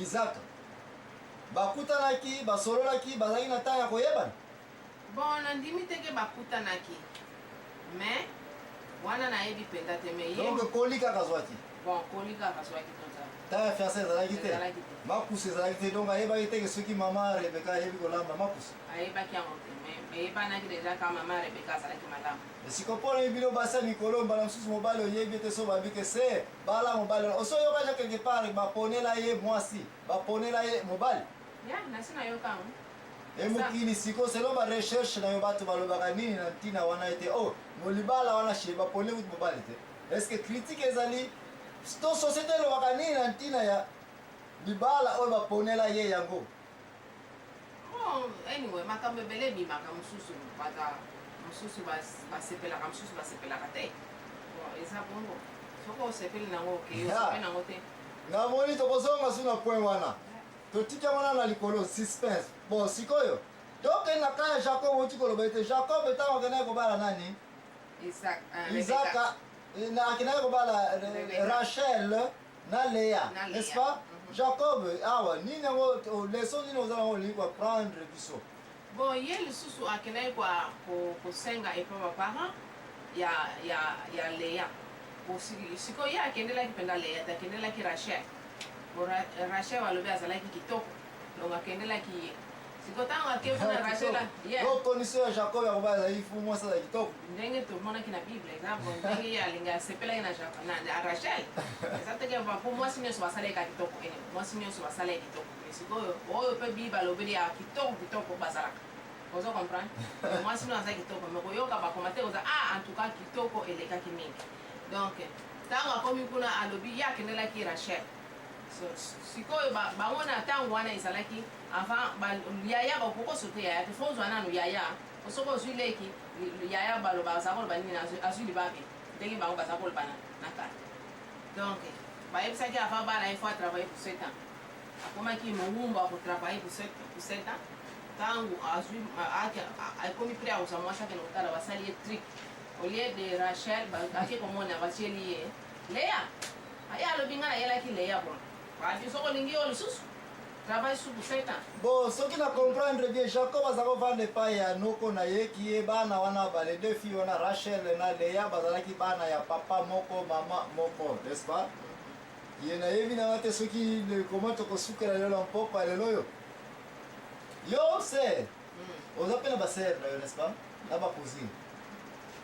Isaka bakutanaki, basololaki, bazalaki na temps ya koyebana? Bon, nandimi te ke bakutanaki, mais wana nayebi mpenza te, mais ye Donc koli kaka azwaki. Bon, koli kaka azwaki toza. Temps ya fiançailles ezalaki te. Ezalaki te. Makusu ezalaki te, donc ayebaki te ke soki mama Rebecca ayebi kolamba makusu. Ayebaki yango te, mais eyebanaki deja ka mama Rebecca azalaki malamu. Siko mpo na bino basi ya mikolo, mbala mosusu mobali oyebi ete so babi ke se bala mobali wana, osi oyoka ja quelque part baponela ye mwasi, baponela ye mobali? Ya, nasi nayoka yango. E mokili siko selon ba recherche na yo bato balobaka nini na ntina wana ete oh molibala wana chez bapone kutu mobali te? Est-ce que critique ezali to société elobaka nini na ntina ya libala oyo baponela ye yango? Bon, anyway, makambo ebele ebimaka, mosusu baza, mosusu basepelaka, mosusu basepelaka te. Bon, eza bongo, soki osepeli nango okei, osepeli nango te. Namoni tokozonga su na point wana, totiki yango nano na likolo, suspense. Bon, sikoyo tokende na cas ya Jacob. Oti koloba ete Jacob ntango akendaki kobala nani? Isaac, Isaka, akendaki kobala Rachel na Léa, Na Léa. n'est-ce pas? Jacob awa nini yango, leçon nini oza nango olingi koapprendre biso? Bon, ye lisusu akendaki kosenga epa baparent ya Léa. Bon, sikoyo ye akendelaki mpenza Léa te, akendelaki Rachel. Bon, Rachel balobi azalaki kitoko, donc akendelaki ye. Sikoyo ntango ake kuna, Rachel ye Donc condition ya Jacob ya kobala ezalaki fu mwasi aza kitoko. Ndenge tomonaki na Bible, eza bon, ndenge ye alingi, asepelaki na Rachel. Eza teke po mwasi nyonso basalaki ka kitoko ene, mwasi nyonso basalaki kitoko, mais sikoyo oyo mpe Bible alobeli ya kitoko kitoko bazalaka, ozo comprendre? Mwasi no aza kitoko, mais koyoka bakoma te koza ah, en tout cas kitoko elekaki mingi. Donc ntango akomi kuna, alobi ye akendelaki Rachel. So, sikoyo bango na ntango wana ezalaki avant yaya, bakokoso te yaya te, fo ozwa nanu yaya. Soki ozwi leki, yaya baloba baza koloba nini? Azwi libabe, ndenge bango baza koloba na kala. Donc bayebisaki avant bala ye, faut atravailler pour 7 ans. Akomaki mowumbu, akotravailler pour 7 ans. Ntango azwi, akomi prêt akozwa mwasi, akende kotala, basali ye truc. Au lieu de Rachel, ake komona batieli ye Léa. Aye alobi: "Ngai nayelaki Léa." Bon, babi soki olingi yo lisusu, travaille su pour 7 ans. Bon, soki na comprendre bien, Jacob aza kovanda epai ya noko na ye, ki ye bana wana bale, deux filles wana, Rachel na Léa, bazalaki bana ya papa moko, mama moko, n'est-ce pas? Ye nayebi nanga te soki koma tokosukela lelo na mpokwa ya lelo oyo. Yo se oza mpe na basœur na yo, n'est-ce pas, na bacousine.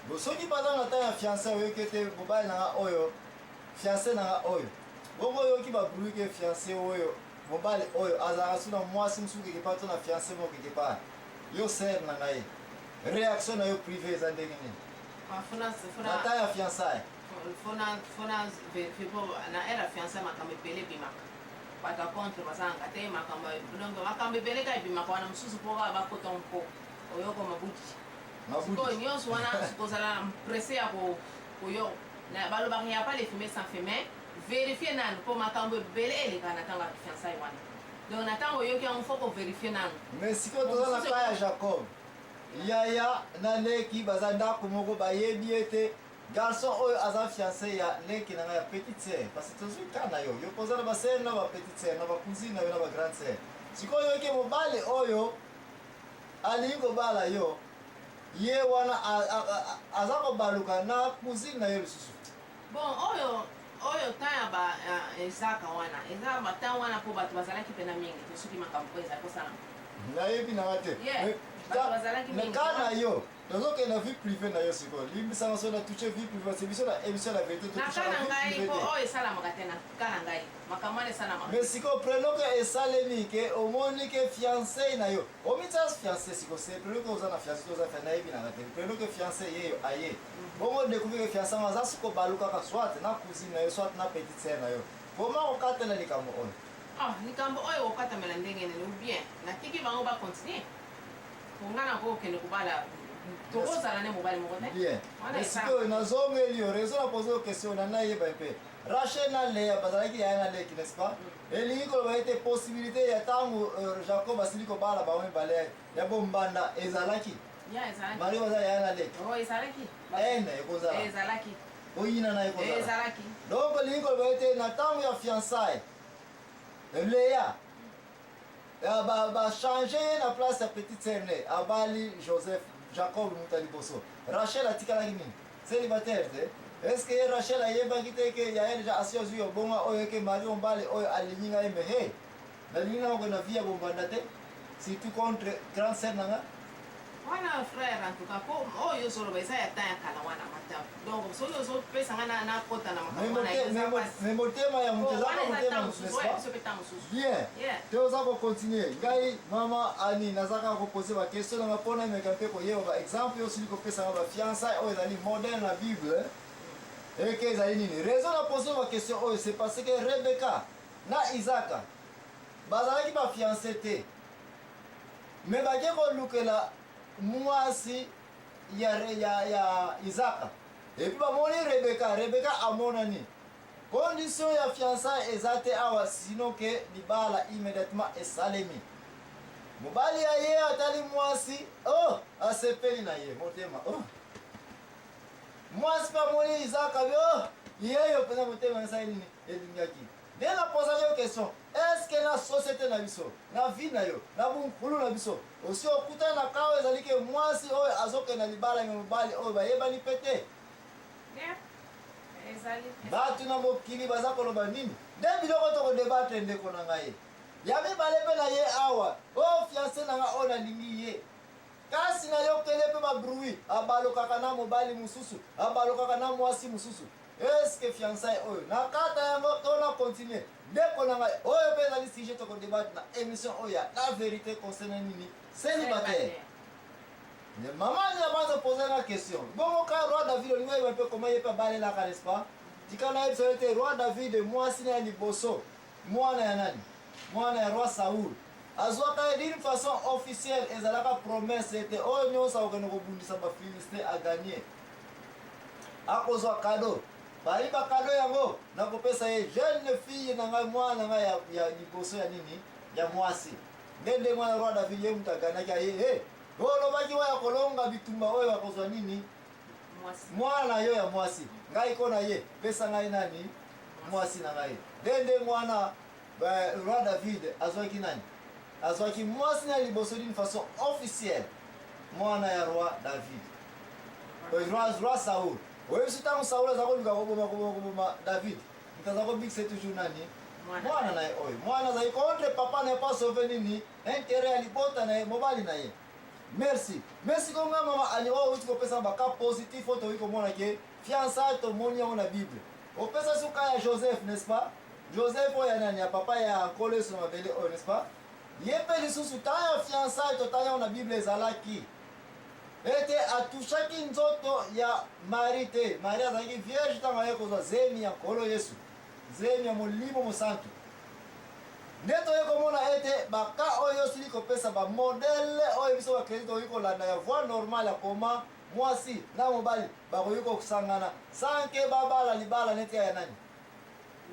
Bon, soki baza na temps ya fiancé, oyoki ete mobali nanga oyo, fiancé nanga oyo, bongo oyoki babruit ke fiancé oyo, mobali oyo azalaka su na mwasi mosusu quelque part to na fiancé moko quelque part, yo sœur na ngai, réaction na yo privé eza ndenge nini na temps ya fiançaille? Fona vérifie, mpo na ère ya fiançailles makambo ebele ebimaka, bato ya contre bazalanga te, makambo, donc makambo ebele kaka ebimaka wana. Mosusu mpo kaka bakota mpo oyoko mabudi. Sikoyo nyonso wana kozala pressé ya koyo, balobaka ya pas les fumer sans feu, mais vérifie nanu, mpo makambo ebele elekaka na ntango ya fiançailles wana. Donc na ntango oyoki yango, faut kovérifier nanu. Mais sikoyo toza na cas ya Jacob, yaya na leki baza ndako moko, bayebi ete garçon oyo aza fiancé ya leki na ngai ya petite sœur, parce que tozwi cas na yo, yo koza na basœur na bapetite sœur na bacousine na yo na bagrande sœur. Sikoyo oyoki mobali oyo alingi kobala yo, ye wana aza kobaluka na cousine na yo lisusu. Bon, oyo temps ya ba ezaka wana, eza batemps wana mpo bato bazalaki mpena mingi te. Soki makambo oyo ezali kosalama Nayebi nanga te. Yeah, bato bazalaki na mingi. Cas na yo, tozokende vie privée na yo sikoyo. Limbisanga so na touche vie privée, c'est biso na émission la vérité. Na cas na ngai, mpo oyo esalamaka te na cas na ngai, makambo wana esalamaka. Mais sikoyo prenons ke esalemi ke omoni ke fiancé na yo, omitia fiancé sikoyo, c'est prenons ke oza na fiancé to oza fiancé, nayebi nanga te, prenons ke fiancé ye yo aye bongo découvrir ke fiancé yango aza siko balukaka soit na cousine na yo, soit na petite sœur na yo, comment okatela likambo oyo? Ah, likambo oyo okatamela ndenge nini? Ou bien natiki bango bacontinue, po ngai nakokende kobala, tokozala ne mobali moko te. Bien. Wana Mais sikoyo nazongeli yo raison na pose yo question na nayeba mpe Rachel na Lea bazalaki yaya na leki, n'est-ce pas? Elingi koloba ete possibilité ya ntango Jacob asili kobala bango mibale ya bombanda ezalaki. Ya, ezalaki. Marie baza yaya na leki. Oh, ezalaki. Ene ekozala. Ezalaki. Koyina na ekozala. Ezalaki. Donc elingi koloba ete na ntango ya fiançailles. Lea ba changer ye na place ya petite sœur ne abali Joseph, Jacob moto ya liboso. Rachel atikalaki nini? Célibataire te. Est ce que ye Rachel ayebaki te ke yaya déjà asi azwi obonga oyo eke mari mobali oyo alingi ngai, mais he nalingi nanga kokende na vie ya bombanda te, surtout contre grande sœur na nga? Wana frère, en tout cas po oyo ozoloba eza ya temps ya kala wana mata. Donc soki ozopesa nga nakota na makambo wana, eza pasi. Mais motema ya moto Po ezaka wana eza motema temps mosu, mosusu, oyo n'est-ce pas? biso mpe temps mosusu. Bien. Te, oza kocontinuer. Ngai mama Ani, naza kaka kopose baquestion nanga mpona emeka mpe koyeba baexemple oyo osili kopesanga, bafiançailles oyo ezali modèle na Bible eke ezali nini. Raison na pose baquestion oyo, c'est parce que Rebeka na Isaka bazalaki bafiancé te, mais bake kolukela mwasi ya Isaka et puis bamoni Rebeka. Rebeka amonani, condition ya fiançailles eza te awa, sinon ke libala immédiatement esalemi. Mobali ya ye atali mwasi, oh, asepeli na ye motema, oh. Mwasi mpe amoni Isaka bi, oh, yeyo mpenza motema esali nini, elingaki. Nde napozaki yo question: est ce que na société na biso, na vie na yo, na bunkulu na biso, osi okutana na kawa ezali ke mwasi oyo azokende na libala me mobali oyo bayebani mpe te? Yeah. Ezali. Bato na mokili baza koloba nini? Nde biloko tokodébattre. Ndeko na ngai ya mibale mpe na ye awa, oyo fiancé na nga oyo nalingi ye, kasi nayokele mpe babruit, abalokaka na mobali mosusu, abalokaka na mwasi mosusu. Est-ce fiançailles oyo nakata yango to na continue? Ndeko na ngai, oyo mpe ezali sujet tokodébattre na émission oyo ya La Vérité concerne nini? Célibataire. Mais mama ni abanza pose nga question bongo ka roi David, olingi oyeba mpe koma ye mpe abalelaka, n'est-ce pas? Tika nayebisa yo te, roi David, mwasi na ya liboso, mwana ya nani? Mwana ya roi Saul. Azwaka ye d'une façon officielle, ezalaka promesse ete oyo nyonso akokende kobundisa bafilistin, agagner, akozwa cadeau. Bayi bacadeau yango, nakopesa ye jeune fille na ngai, mwana na ngai ya liboso ya nini, ya mwasi. Nde ndenge wana roi David, ye moto aganaki, aye he olobaki oyo akolonga bitumba oyo akozwa nini? Mwasi. Mwana na yo ya mwasi. Ngai ko na ye, pesa ngai nani? Mwasi na ngai. Nde ndenge wana roi David azwaki nani? Azwaki mwasi na liboso d'une façon officielle, mwana ya roi David, roi Saul. Oyebisi ntango Saul aza koluka koboma, koboma, koboma David, moto aza kobikisa toujours nani? Mwana. Mwana na ye oyo. Mwana azali contre papa na ye mpo asauve nini? Intérêt ya libota na ye, mobali na ye. Merci. Merci konga mama Ani oyo outi kopesa bacas positif oyo tokoki komona ke fiançailles tomoni yango na Bible. Opesa suka ya Joseph, n'est-ce pas? Joseph oyo ya nani? Ya papa ya Nkolo Yesu na mabele oyo, n'est-ce pas? Ye mpe lisusu temps ya fiançailles totali yango na Bible, ezalaki ete atushaki nzoto ya Marie te. Marie azalaki vierge ntango aye kozwa zemi ya Nkolo Yesu, zemi ya Molimo Mosantu. Nde toye komona ete bacas oyo osili kopesa, bamodèle oyo biso bakrétien tokoki kolanda ya voie normale ya koma mwasi na mobali bakoki kosangana sans ke babala libala neti ya nani?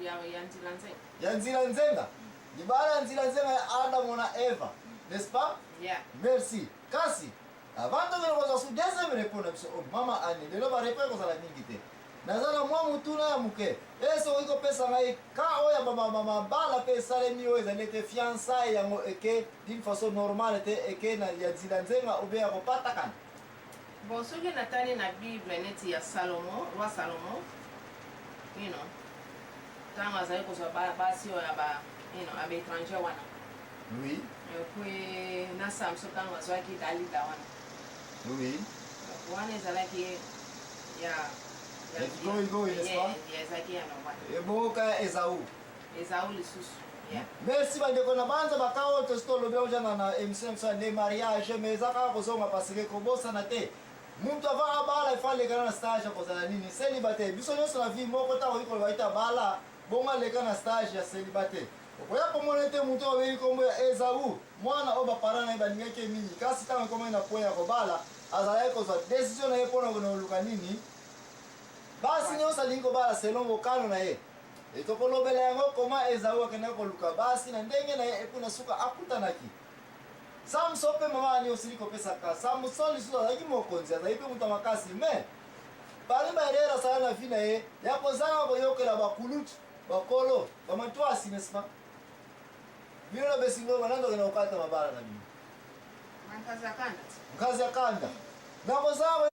Ya nzela nzenga. Ya nzela nzenga, libala ya nzela nzenga ya Adamu na Eva, n'est-ce pas? Yeah. Merci. Kasi avant tokende kozwa su deuxième réponse na biso oyo, mama Ani, lelo baréponse ekozala mingi te. Naza na mwa motuna ya moke. Ese okoki kopesa ngai cas oyo ya mabala mpe esalemi oyo ezali ete fiançailles yango eke d'une façon normale te, eke na ya nzela nzenga obe ya kopatakana? Bon, soki natali na Bible neti ya Salomo, roi Salomo, ntango azali kozwa basi oyo ya ba ya baétranger wana. Et puis na Samson, ntango azwaki Dalila wana. Donc, wana ezalaki ya Ya kigoyigoyi, n'est-ce pas? Yeah, ezalaki ya normal. Eboka ya Ezau. Ezau lisusu, yeah. Merci bandeko na banza. Bacas oyo tosi tolobi oja na émission na biso ya le mariage, mais eza kaka kozonga parce que kobosana te, muntu avant abala ifo alekana na stage ya kozala nini? Célibataire. Biso nyonso na vie moko ntango okoki koloba ete abala bongo aleka na stage ya célibataire. Okoya komona ete motu oyo abengi nkombo ya Ezau, mwana oyo baparent na ye balingaki ye mingi, kasi ntango ekomaki na point ya kobala, azalaki kozwa décision na ye mpona kokende koluka nini? Basi nyonso alingi kobala selon mokano na ye. Etokolobela yango koma Ezau akendaki koluka basi na ndenge na ye et puis na suka akutanaki Samson. Mpe mama Ani osili kopesaka Samson lisusu, azalaki mokonzi, azalaki mpe moto ya makasi, mais parmi baerreur asala na vie na ye ya kozanga koyokela bakulutu, bakolo, bamatwasi, n'est-ce pas? Bino na besingoma nani tokende kokata mabala na bino? Nkazi ya kanda. Nkazi ya kanda. Nakozala.